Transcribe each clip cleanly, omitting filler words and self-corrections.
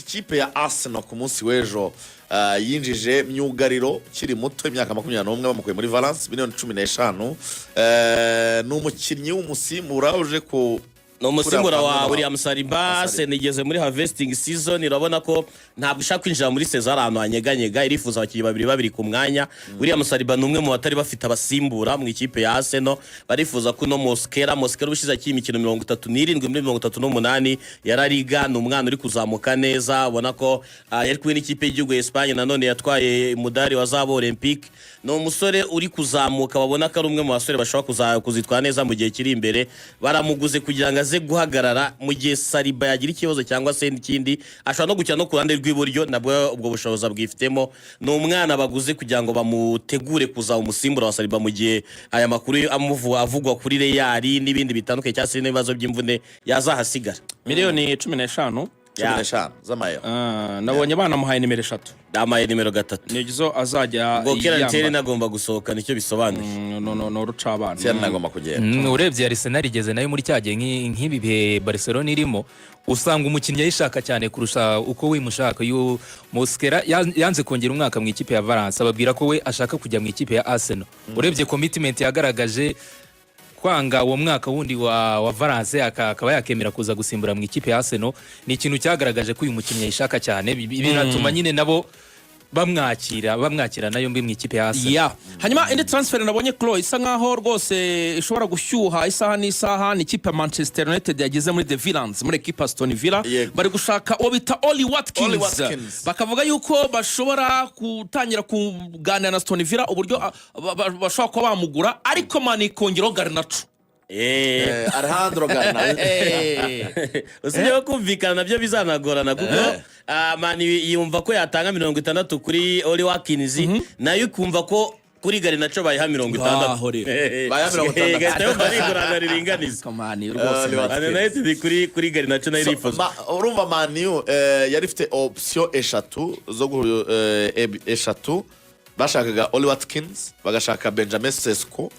Ikipe ya Arsenal ku munsi w'ejo yinjije myugariro ukiri muto, imyaka 21, bamukuye muri Valence miliyoni 15. Ni umukinnyi w'umusimbura uje ku Ni umusimbura wa Kuriya William Saliba. Saliba. Senigeze muri harvesting season, urabona ko ntabwo ishaka kwinjira muri saison ari ahantu hanyeganyega, irifuza abakinnyi babiri babiri ku mwanya. William Saliba ni umwe mu batari bafite abasimbura mu ikipe ya Arsenal. Barifuza ko uno Mosquera ubushize akiri imikino 37 muri 38 ya La Liga, ni umwana uri kuzamuka neza, ubona ko yari kumwe n'ikipe y'igihugu ya Espagne, nanone yatwaye umudari wa zahabu Olympique. Ni umusore uri kuzamuka, babona ko ari umwe mu basore bashobora kuzitwara neza mu gihe kiri imbere. Baramuguze kugira ngo aze guhagarara mu gihe Saliba yagira ikibazo cyangwa se n'ikindi. Ashobora no gukina no ku ruhande rw'iburyo, nabwo ubwo bushobozi abwifitemo. Ni umwana baguze kugira ngo bamutegure kuzaba umusimbura wa Saliba mu gihe aya makuru avugwa kuri Real n'ibindi bitandukanye cyangwa se n'ibibazo by'imvune yazahasigara. Miliyoni 15. 15 z'amayero. Ah, nabonye banamuhaye nimero 3. Yamaye nimero 3. Nizo azajya Ubwo Kieran yambara. Tierney agomba gusohoka, nicyo bisobanuye. No, no, ruca abana. Tierney agomba kugenda. Urebye Arsenal igeze nayo muri cya gihe nk'ibi bihe Barcelona irimo, usanga umukinnyi ayishaka cyane kurusha uko wimushaka. Uyu Mosquera yanze kongera umwaka mu ikipe ya Valence, ababwira ko we ashaka kujya mu ikipe ya Arsenal. Urebye commitment yagaragaje, kwanga uwo mwaka wundi wa Valence akaba yakemera kuza gusimbura mu ikipe ya Arsenal, ni ikintu cyagaragaje ko uyu mukinnyi ayishaka cyane. Binatuma nyine nabo bamwakira nayo mbi mu ikipe ya Arsenal. Ya, hanyuma indi transfer nabonye, Chloe, isa nkaho rwose ishobora gushyuha isaha n'isaha, ni ikipe ya Manchester United yageze muri The Villans, muri ekipa Aston Villa. Bari gushaka uwo bita Oli Watkins. Oli Watkins. Bakavuga yuko bashobora gutangira kuganira na Aston Villa uburyo bashobora kuba bamugura, ariko Man ikongeraho Garnacho. Alejandro Garnacho. Usibye ko kumvikana nabyo bizanagorana, kuko Man yumva ko yatanga 60 kuri Oli Watkins, nayo ikumva ko kuri Garnacho bayiha 60. Ngaho rero. Bayiha 60. Igahita yumva ari igurana riringaniza. Kamani rwose. Oli Watkins. Man United kuri Garnacho nayo So, irifuza. Urumva Man U yari ifite option eshatu zo eshatu. Bashakaga Oli Watkins, bagashaka Benjamin Sesko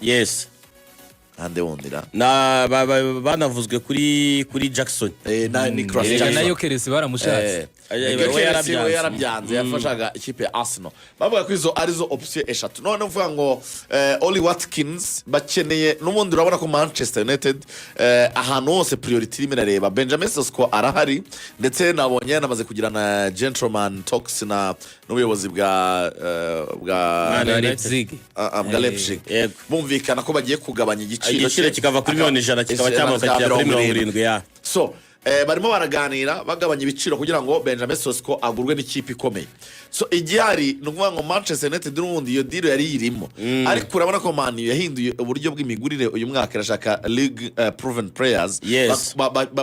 ande wundira Na banavuzwe kuri Jackson. Na Nicolas Erega Jackson. nayo Keresi baramushatse. We Gyökeres yarabyanze. We yarabyanze, yafashaga ikipe ya Arsenal. Bavuga ko izo arizo option eshatu. None uvuga ngo Oli Watkins bakeneye n'ubundi, urabona ko Manchester United ahantu hose priority irimo irareba Benjamin Sesko arahari, ndetse nabonye yanamaze kugirana gentleman talks na n'ubuyobozi bwa Man Bwa United. Leipzig. Bwa Leipzig. Bumvikana ko bagiye kugabanya igiciro Igiciro cye. kikava kuri miliyoni 100 kikaba cyamanuka kigera kuri 70 ya. So barimo baraganira bagabanya ibiciro kugira ngo Benjamin Sesko agurwe n'ikipe ikomeye. So igihari ni ukuvuga ngo Manchester United n'ubundi iyo deal yari yirimo, ariko urabona ko Man U yahinduye uburyo bw'imigurire uyu mwaka, irashaka league proven players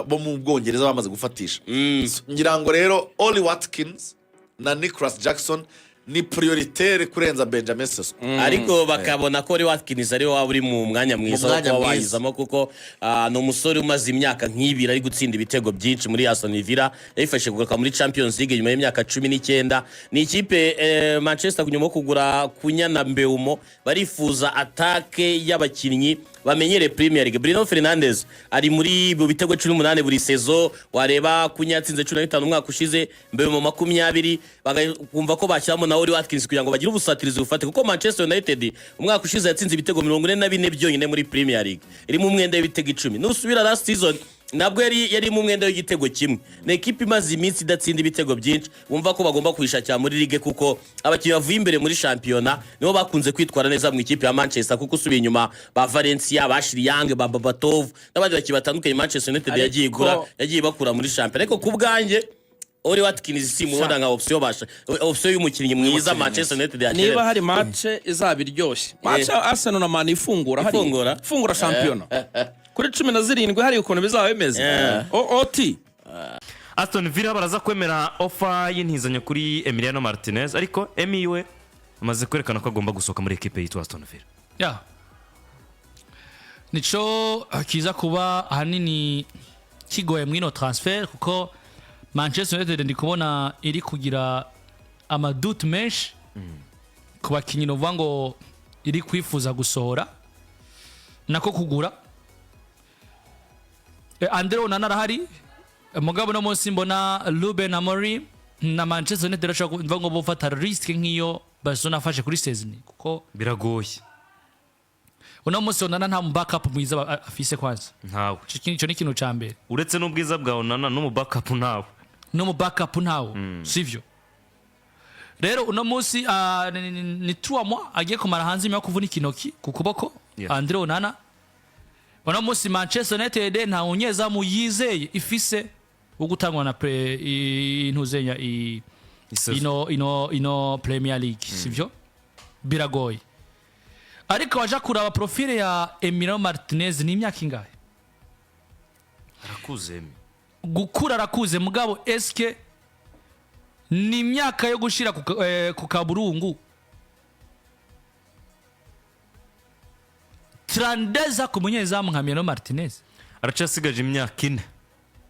bo mu Bwongereza bamaze gufatisha. So, ngira ngo rero Oli Watkins na Nicolas Jackson ni prioritaire kurenza Benjamin Sesko. Ariko bakabona ko Oli Watkins ari we waba uri mu mwanya mwiza wo mwanya kuba mwiza. wayizamo, kuko ni umusore umaze imyaka nk'ibiri ari gutsinda ibitego byinshi muri Aston Villa, yayifashe kugaruka muri Champions League nyuma y'imyaka 19. Ni ikipe Manchester nyuma yo kugura Cunha na Mbeumo barifuza attaque y'abakinnyi bamenyereye Premier League. Bruno Fernandes ari muri mu bitego 18 buri saison, wareba Cunha yatsinze 15 umwaka ushize, Mbeumo 20, bakumva ko bashyiramo na Oli Watkins kugira ngo bagire ubusatirizi bufate, kuko Manchester United umwaka ushize yatsinze ibitego 44 byonyine muri Premier League, irimo umwenda w'ibitego 10. Nusubira last season nabwo yari mu mwenda w'igitego kimwe. Ni ekipa imaze iminsi idatsinda ibitego byinshi, wumva ko bagomba kuyishakira muri ligue, kuko abakinnyi bavuye imbere muri shampiyona nibo bakunze kwitwara neza mu ikipe ya Manchester, kuko usubiye inyuma ba Valencia, ba Ashley Young, ba Berbatov n'abandi bakinnyi batandukanye Manchester United yagiye igura, yagiye bakura muri shampiyona. Ariko ku bwanjye Oli Watkins simubona nka option, basha option y'umukinnyi mwiza Manchester United yakenera. Niba hari match izaba iryoshye, match ya Arsenal na Man ifungura hari Ifungura? Ifungura shampiyona kuri 17, hari ukuntu bizaba bimeze ot Aston Villa baraza kwemera offer y'intizanyo kuri Emiliano Martinez, ariko Emi we amaze kwerekana ko agomba gusohoka muri ekipe yitwa Aston Villa. Ya, nico kiza kuba ahanini kigoye mwino transfer, kuko Manchester United ndi kubona iri kugira amadoutes menshi ku bakinnyi novuga ngo iri kwifuza gusohora nako kugura. Andre Onana arahari, mugabo no munsi mbona Ruben Amorim. Na Manchester United irashobora kuvuga ngo bofata risque nk'iyo Barcelona afashe kuri Szczesny, kuko Biragoye. Uno munsi Onana nta mu backup mwiza afise kwanza. Ntawe. Ico ni ikintu ca mbere. Uretse n'ubwiza bwa Onana, no mu backup ntawe. No mu backup ntawo, sivyo? Rero uno munsi ni 3 mois agiye kumara hanze nyuma yo kuvunika intoki ku kuboko. Andre Onana, uno munsi Manchester United nta munyezamu yizeye ifise wo gutangwa na intuzenya ino Premier League, sivyo? Biragoye, ariko waja kuraba profile ya Emiliano Martinez, ni imyaka ingahe? Arakuze Emi. Gukura arakuze, mugabo eske ni imyaka yo gushira ku kaburungu trandeza ku munyezamu nka Emiliano Martinez? Aracyasigaje imyaka 4.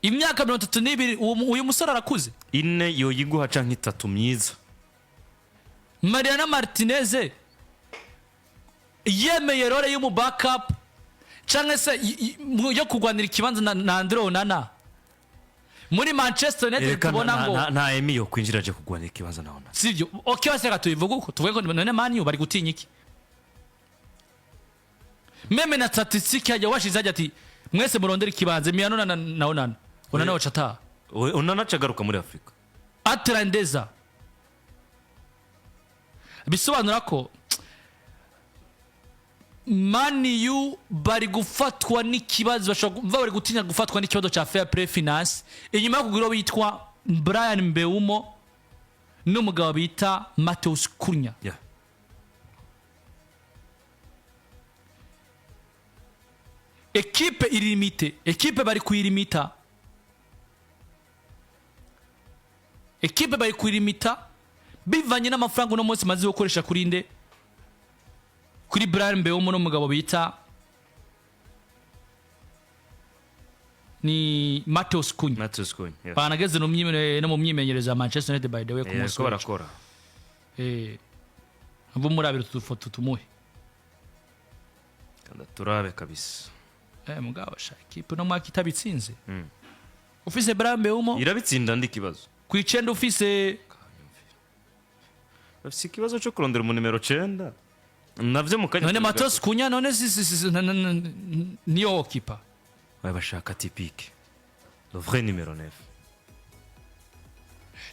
Imyaka 32, uyu musore arakuze. 4 yoyiguha canke 3 myiza. Mariano Martinez yemeye role y'umu backup cyangwa se yo kurwanira ikibanza na Andre Onana muri Manchester United. Reka Tubona ngo nta Emi yo kwinjira aje kurwanira ikibanza na Onana. Sivyo? Okay, basi reka tubivuge uko, tuvuge ko none Man U bari gutinya iki? Même na statistique hajya washize hajya ati mwese murondera ikibanza Emiliano na Onana, Onana waca ataha. Onana aca agaruka muri Afurika. Atrandeza bisobanura ko Man U bari gufatwa n'ikibazo, bashobora kuba bari gutinya gufatwa n'ikibazo cya fair play finance inyuma yo kugura uwo witwa Brian Mbeumo n'umugabo bita Matheus Cunha. Ekipe iri limite, ekipe bari kuyirimita, ekipe bari kuyirimita bivanye n'amafaranga uno munsi maze gukoresha kuri nde? Kuri Brian Mbeumo n'umugabo bita ni Matheus Cunha. Matheus Cunha, yeah. Banageze no mu myimenyerezo ya Manchester United, by the way, ku munsi ko w'ejo. Barakora. Abo murabira utu dufoto tumuhe. Kanda turabe kabisa. Mugabo sha, ekipe no mwaka itabitsinze, ufise Brian Mbeumo Irabitsinda, ndi kibazo. Ku 9 ufise Bafise ikibazo cyo kurondera mu nimero 9 navyo mu kanya. None Matheus Cunha none si niyo kipa? Oya, bashaka typique, le vrai numéro 9.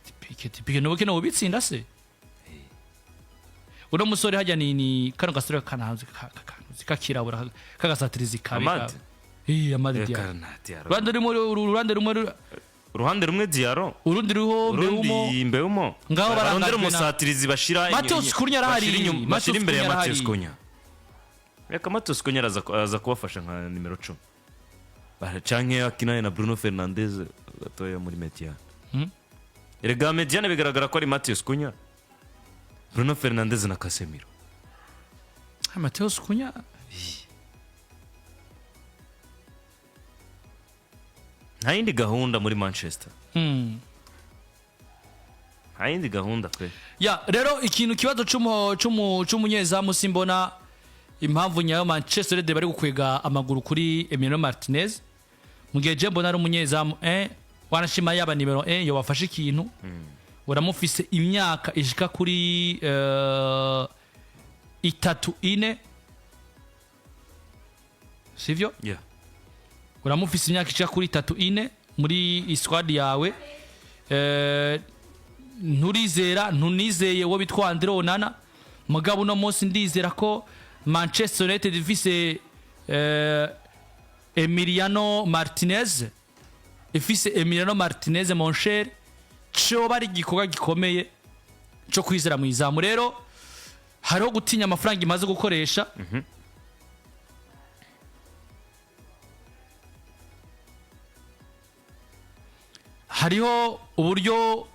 Typique, typique nubu kino ubitsinda se uno musore hajya ni kano gasore kanahanze kakirabura kagasatirizi kabi. Amad? Amad Diallo. Reka Diallo. Uruhande rumwe, uruhande rumwe Uruhande rumwe Diallo. Urundi ruriho Mbeumo. Urundi Mbeumo. Ngaho barondera barangajwe umusatirizi bashira Matheus Cunha arahari. bashira Matheus imbere ya Cunha Matheus arahari. Cunha. Reka Matheus Cunha araza kubafasha nka nimero 10. Canke akinane na Bruno Fernandes gatoya muri médiane. Erega médiane bigaragara ko ari Matheus Cunha, Bruno Fernandes na Casemiro. Ah, Matheus Cunha. Nta yindi gahunda muri Manchester. Nta yindi gahunda pe. Ya, rero ikintu kibazo c'umunyezamu, simbona impamvu nyayo Manchester United bari gukwega amaguru kuri Emiliano Martinez, mu gihe je mbona ari umunyezamu wanashima yaba nimero 1 yobafashe ikintu. Uramufise imyaka ishika kuri 3, 4, sivyo? Yeah. Uramufise imyaka ishika kuri 3, 4 muri squad yawe, nturizera, ntunizeye uwo bitwa Andre Onana. Mugabo uno munsi ndizera ko Manchester United ifise Emiliano Martinez, ifise Emiliano Martinez, mon cher, coba ari igikorwa gikomeye cyo kwizera mu izamu. Rero hariho gutinya amafaranga imaze gukoresha. Hariho uburyo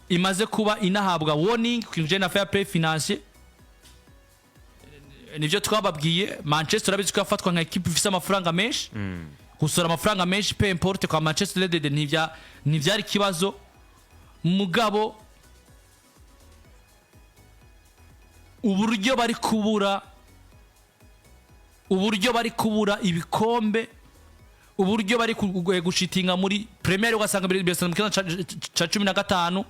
imaze kuba inahabwa warning ku kintu kijanye na fair play financier. Nivyo twababwiye, Manchester urabizi ko yafatwa nka ekipe ifise amafaranga menshi. Gusora amafaranga menshi, peu importe, kwa Manchester United ntivyari ikibazo. Mugabo uburyo bari kubura, uburyo bari kubura ibikombe, uburyo bari gushitinga muri Premier, ugasanga birasa mu kibanza ca 15.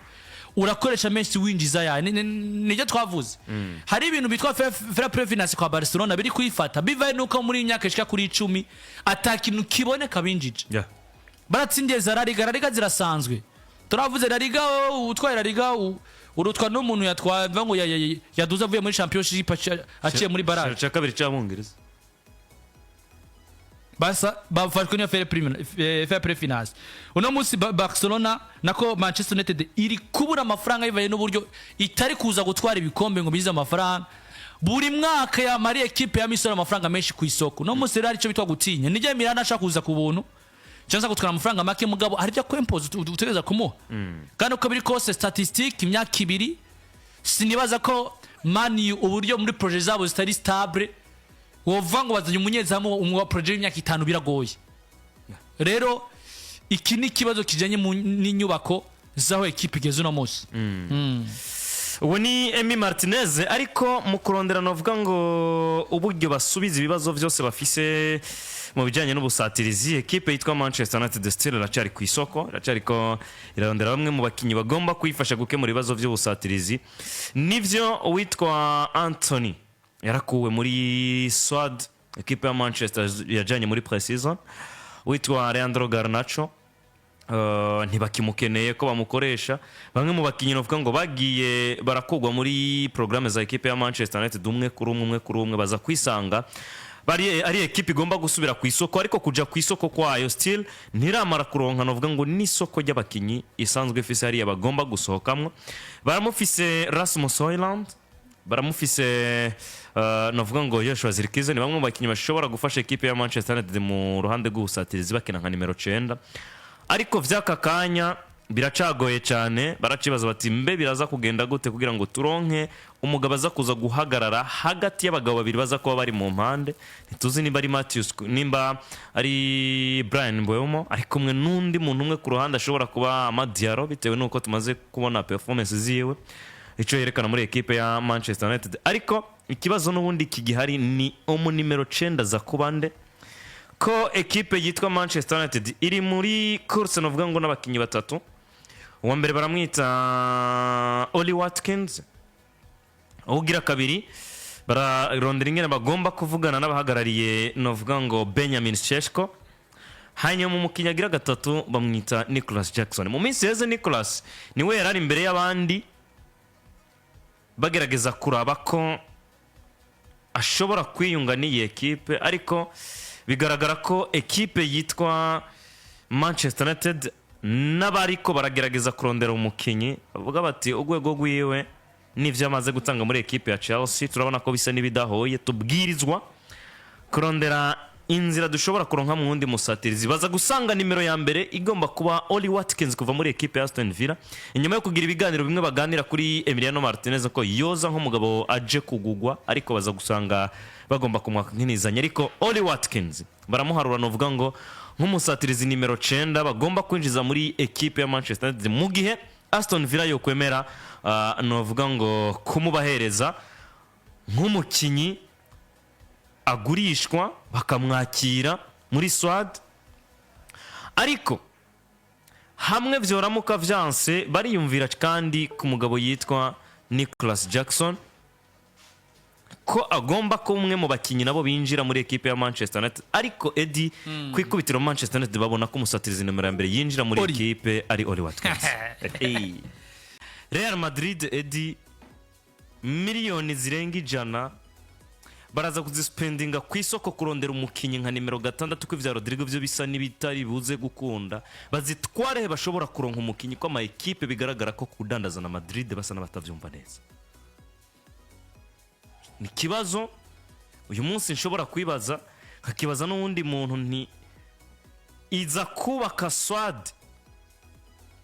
Urakoresha menshi, winjiza ya nibyo twavuze. Hari ibintu bitwa fair play finance kwa Barcelona biri kuyifata, bivaye nuko muri iyi myaka ishika kuri 10 ata kintu kiboneka binjije. Baratsindiye za La Liga. La Liga zirasanzwe, turavuze La Liga, oh, utwaye La Liga urutwa n'umuntu yatwaye mva ngo yaduze avuye muri Championship, aciye muri barrage. Cya kabiri cy'Abongereza. Basa bafashwe n'iyo fair play finance. Uno munsi Barcelona, nako Manchester United, iri kubura amafaranga bivaye n'uburyo itari kuza gutwara ibikombe ngo bize amafaranga. Buri mwaka yamara ekipe ya misoro amafaranga menshi ku isoko. Uno munsi rero aricyo bitwa gutinya, nijya Milan ashaka kuza ku buntu cyangwa se gutwara amafaranga make, mugabo hari ibyo akwempoza utegereza kumuha. Kandi uko biri kose, statistique, imyaka 2, sinibaza ko Man U, uburyo muri projet zabo zitari stable, wova ngo bazanye umunyezamu wa projet y'imyaka 5, biragoye. Rero iki ni ikibazo kijanye n'inyubako z'aho ekipe igeze uno munsi. Ubu ni Emi Martinez, ariko mu kurondera navuga ngo uburyo basubiza ibibazo byose bafise mu bijyanye n'ubusatirizi, ekipe yitwa Manchester United still iracyari ku isoko, iracyari ko irarondera bamwe mu bakinnyi bagomba kuyifasha gukemura ibibazo by'ubusatirizi. Nivyo, uwitwa Anthony yarakuwe muri squad ekipe ya Manchester yajyanye muri pre-season. Uwitwa Alejandro Garnacho ntibakimukeneye ko bamukoresha. Bamwe mu bakinnyi bavuga ngo bagiye barakugwa muri porogaramu za ekipe ya Manchester United, umwe kuri umwe, umwe kuri umwe, baza kwisanga bari ari ekipe igomba gusubira ku isoko. Ariko kuja ku isoko kwayo, still ntiramara kuronka novuga ngo n'isoko ry'abakinnyi isanzwe ifise hariya bagomba gusohokamwo. Baramufise Rasmus Hojlund, baramufise navuga ngo Joshua Zirkzee, ni bamwe mu bakinnyi bashobora gufasha ekipe ya Manchester United mu ruhande rw'ubusatirizi, bakina nka nimero 9. Ariko vy'aka kanya biracagoye cyane. Baracibaza bati: "Mbe biraza kugenda gute kugira ngo turonke umugabo aza kuza guhagarara hagati y'abagabo babiri baza kuba bari mu mpande?" Ntituzi nimba ari Matthews, nimba ari Brian Mbeumo ari kumwe n'undi muntu umwe ku ruhande, ashobora kuba Amad Diallo, bitewe n'uko tumaze kubona performance ziwe, icyo yerekana muri ekipe ya Manchester United. Ariko ikibazo n'ubundi kigihari ni umu nimero 9 za kubande, ko ekipe yitwa Manchester United iri muri course navuga ngo n'abakinnyi batatu. Uwa mbere baramwita Oli Watkins, ugira kabiri bararondera ingene bagomba kuvugana n'abahagarariye navuga ngo Benjamin Sesko, hanyuma umukinnyi agira gatatu bamwita Nicholas Jackson. Mu minsi yeze Nicholas niwe yari ari imbere y'abandi, bagerageza kuraba ko ashobora kwiyunga n'iyi ekipe. Ariko bigaragara ko ekipe yitwa Manchester United n'abariko baragerageza kurondera umukinnyi bavuga bati: "Urwego rwiwe n'ivyo amaze gutanga muri ekipe ya Chelsea turabona ko bisa n'ibidahoye, tubwirizwa kurondera inzira dushobora kuronka mu wundi musatirizi." Baza gusanga nimero ya mbere igomba kuba Oli Watkins kuva muri ekipe ya Aston Villa, inyuma yo kugira ibiganiro bimwe baganira kuri Emiliano Martinez ko yoza nk'umugabo aje kugugwa, ariko baza gusanga bagomba kumwaka nk'inizanye. Ariko Oli Watkins baramuharura novuga ngo nk'umusatirizi nimero 9 bagomba kwinjiza muri ekipe ya Manchester United, mu gihe Aston Villa yokwemera novuga ngo kumubahereza nk'umukinyi agurishwa, bakamwakira muri squad. Ariko hamwe vyoramuka vyanse, bariyumvira kandi ku mugabo yitwa Nicholas Jackson, ko agomba kuba umwe mu bakinnyi nabo binjira muri ekipe ya Manchester United. Ariko Edi, ku ikubitiro Manchester United babona ko umusatirizi nomero ya mbere yinjira muri Oli. ekipe ari Oli Watkins. Hey. Real Madrid, Edi, miliyoni zirenga 100 baraza kuzisipendinga ku isoko kurondera umukinnyi nka nimero 6, ko ibya Rodrigo byo bisa n'ibitari buze gukunda. Bazitware he bashobora kuronka umukinnyi, ko ama ekipe bigaragara ko kudandaza na Madrid basa n'abatabyumva neza? Ni ikibazo uyu munsi nshobora kwibaza, nkakibaza n'uwundi muntu, nti iza kubaka squad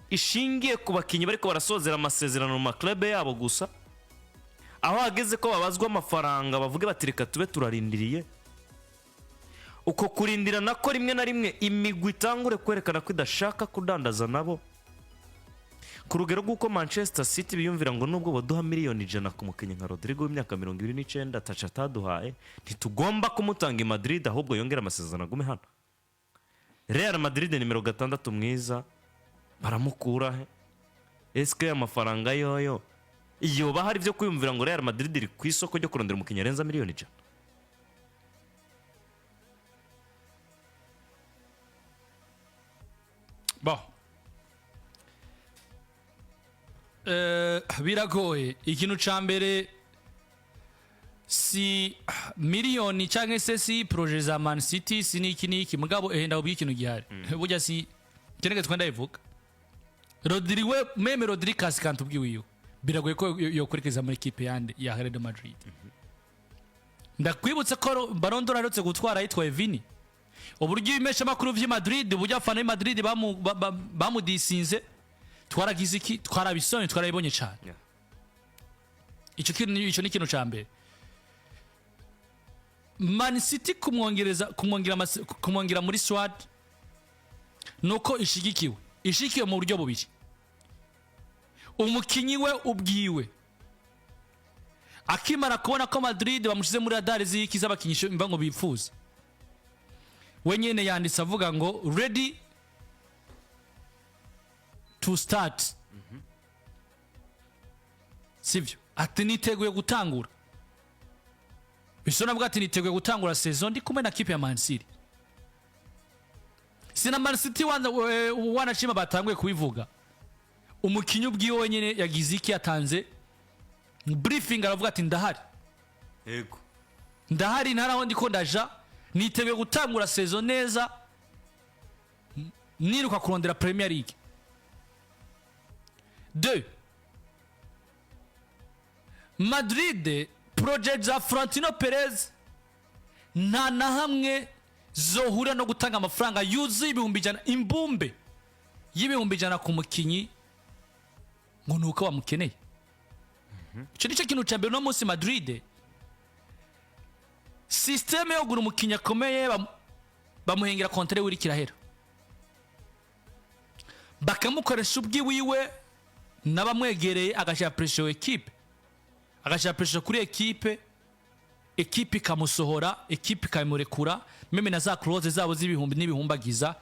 ishingiye ku bakinnyi bariko barasozera amasezerano mu ma club yabo gusa, aho hageze ko babazwa amafaranga bavuge bati: "Reka tube turarindiriye." Uko kurindira nako rimwe na rimwe imigwi itangure kwerekana ko idashaka kudandaza nabo, ku rugero rw'uko Manchester City biyumvira ngo nubwo baduha miliyoni 100 ku mukinnyi nka Rodrigo w'imyaka 29 ataca ataduhaye, ntitugomba kumutanga i Madrid, ahubwo yongera amasezerano agume hano. Real Madrid, nimero 6 mwiza baramukura he? Eske amafaranga yoyo yoba hari ibyo kwiyumvira ngo Real Madrid iri ku isoko ryo kurondera umukinnyi arenza miliyoni 100? Bon. Biragoye. Ikintu ca mbere, si miliyoni cyangwa se si projet za Man City, si niki niki, mugabo ndabubwiye ikintu gihari. Burya si kenege twenda bivuga Rodri, we même Rodri Cascante ubwiwiyo, biragoye ko yokwerekeza muri équipe yande ya Real Madrid. Ndakwibutsa ko Ballon d'Or aherutse gutwara yitwaye Vini. Uburyo ibimeshamakuru vy'i Madrid, uburyo abafana b'i Madrid bamudisinze, twaragize iki, twarabisonye, twarabibonye cyane. Icyo ni ikintu cya mbere. Man City kumwongereza, kumwongera muri squad nuko ishigikiwe mu buryo bubiri. Umukinyi we ubwiwe akimara kubona ko Madrid bamushize muri radar z'iki, z'abakinyi mba ngo bifuza, we nyene yanditse avuga ngo "ready to start", sivyo? Ati "niteguye gutangura". Bisona avuga ati "niteguye gutangura saison ndi kumwe na kipe ya Man City". Sina Man City wanza wanashima batanguye kubivuga. Umukinyi ubwiwe wenyene yagize iki, yatanze briefing, aravuga ati "ndahari". "Ndahari, ntaraho ndiko ndaja, niteguye gutangura saison neza, niruka kurondera Premier League." Deux, Madrid, projet za Florentino Perez nta na hamwe zohurira no gutanga amafaranga yuzuye 100,000, imbumbe y'100,000 ku mukinyi ngo ni uko bamukeneye. Icyo nicyo kintu cya mbere. Uno munsi Madrid, système yo kugura umukinnyi akomeye, bamuhengera contrat w'iri kirahera, bakamukoresha ubwiwiwe n'abamwegereye, agashyira pression équipe, agashyira pression kuri équipe, équipe ikamusohora, équipe ikamurekura, même na za clause zabo z'ibihumbi n'ibihumbagiza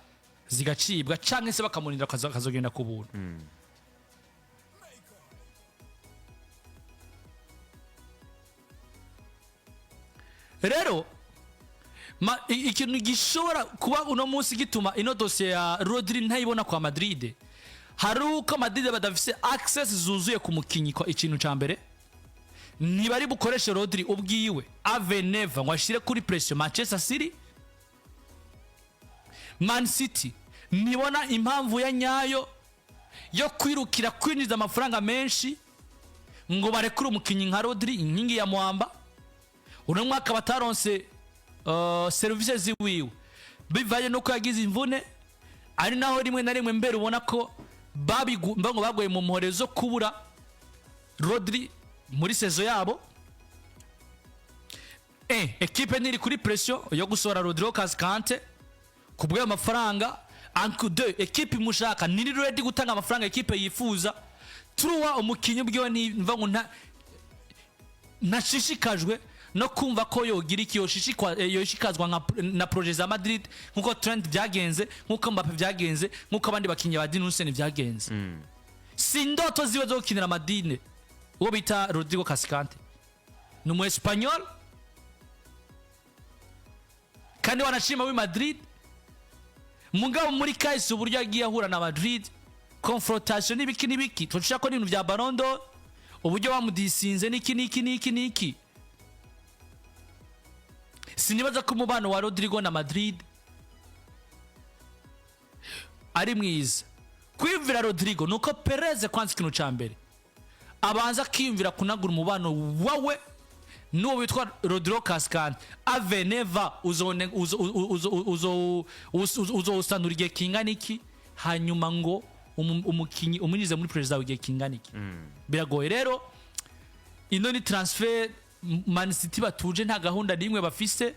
zigacibwa, cyangwa se bakamurinda akazogenda ku buntu. Rero ikintu gishobora kuba uno munsi gituma ino dosiye ya Rodri ntayibona kwa Madrid, hari uko Madrid badafise access zuzuye ku mukinyi. Kwa ikintu ca mbere, ntibari bukoreshe Rodri ubwiwe ave neva ngo ashire kuri pression Manchester City. Man City ntibona impamvu ya nyayo yo kwirukira kwinjiza amafaranga menshi ngo barekure umukinyi nka Rodri, inkingi ya mwamba. Uno mwaka bataronse serivisi ziwiwe bivanye nuko yagize imvune, ari naho rimwe na rimwe mbere ubona ko mba ngo baguye mu mpore zo kubura Rodri muri saison yabo. Ekipe ntiri kuri pression yo gusohora Rodrigo Cascante ku bw'ayo mafaranga. Anku deux, ekipe imushaka ntiri ready gutanga amafaranga ekipe yifuza. Trois, umukinyi ubwiwe ntimva ngo ntashishikajwe no kumva ko yogira iki, yoshikazwa nka na projet za Madrid, nkuko Trent byagenze, nkuko Mbappe byagenze, nkuko abandi bakinnyi ba Dinuseni byagenze. Si indoto ziwe zo gukinira Madrid. Uwo bita Rodrigo Cascante ni umu Espanyol kandi wanashima w'i Madrid, mugabo muri kahise uburyo yagiye ahura na Madrid, confrontation n'ibiki n'ibiki, tushaka ko n'ibintu bya Ballon d'Or, uburyo bamudisinze n'iki n'iki n'iki n'iki, sinibaza ko umubano wa Rodrigo na Madrid ari mwiza. Kwiyumvira Rodrigo nuko Perez kwanza, ikintu cya mbere abanza akiyumvira kunagura umubano wawe n'uwo witwa Rodrigo Cascante. Aveneva uzowusanura igihe kingana iki, hanyuma ngo umukinyi umunyuze muri perezida igihe kingana iki? Biragoye. Rero ino ni transfer Man City batuje, nta gahunda n'imwe bafise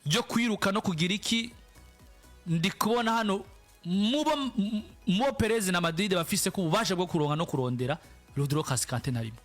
yo kwiruka no kugira iki. Ndi kubona hano mubo Perez na Madrid bafise ko ububasha bwo kuronka no kurondera Rodrigo Cascante ntarimo.